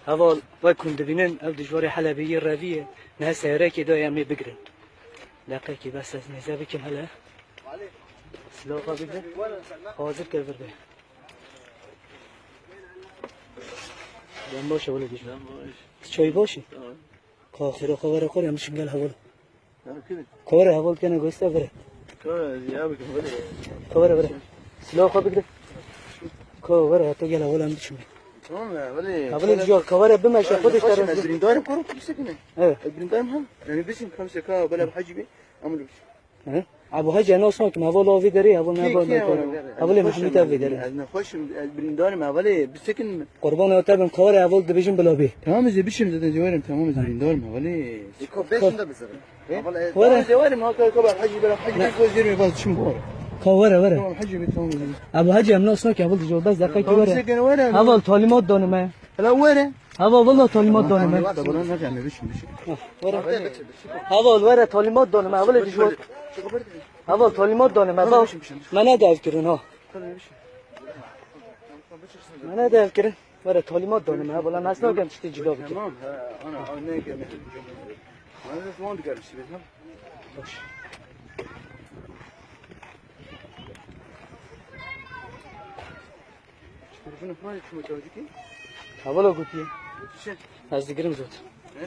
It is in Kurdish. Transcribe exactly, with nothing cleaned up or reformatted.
Heval, wek hûn dibînin, ev dijwarê Helebê yê revî ye. Niha seyrekê da em ê bigirin. Deqekê bes ez nêze bikim hele. Silaha bigre. Hazir ke vir be. Dem baş e wele dijwar. Çay baş e? Tamam. Ka xêra xwe were xwe em biçin gel heval. Ka were heval kene göster vere. Ka were vere. Silaha xwe bigre. Ka were heto gel heval em biçin. Tamam ya, wele. Hevalê dijwar ka were bimeşe xwe de şeref. Birîndarım koru kimse kine. Evet. Birîndarım hem. Yani bizim kamse ka bela hacı bi. Amul biçin. He? Abu Hacı ne olsun ki heval o vî derê heval ne heval ne. Hevalê Mehmet ev vî derê. Ez ne xweşim, ez birîndarım hevalê bisekin. Qurban o te bim ka were heval dibêjin bila bê. Tamam ez biçim zaten cewarım tamam ez birîndarım hevalê. Ko beşinde bize. Were. Tamam cewarım ha ka ka hacı bela hacı bir göz yirmi baz çim bu. Ka were were. Tamam hacı bir tamam. Abu Hacı em ne olsun ki heval dijwar bes deqekê were. Heval talimat danime. Hele were. Heval valla talimat danime. Were. Heval were talimat danime. Heval dijwar. Heval talimat danime. Bak. Me ne dev kirin ha. Me ne dev kirin. Were talimat danime. Heval em ez nagem tiştê cila bikim. Tamam. Ha, ana, ana ne gene. Ana ne zaman digerim şimdi. Baş. Kurşun ihmal etme çocuk. Hevala gotiye. Çi? Ez digirim zot. He?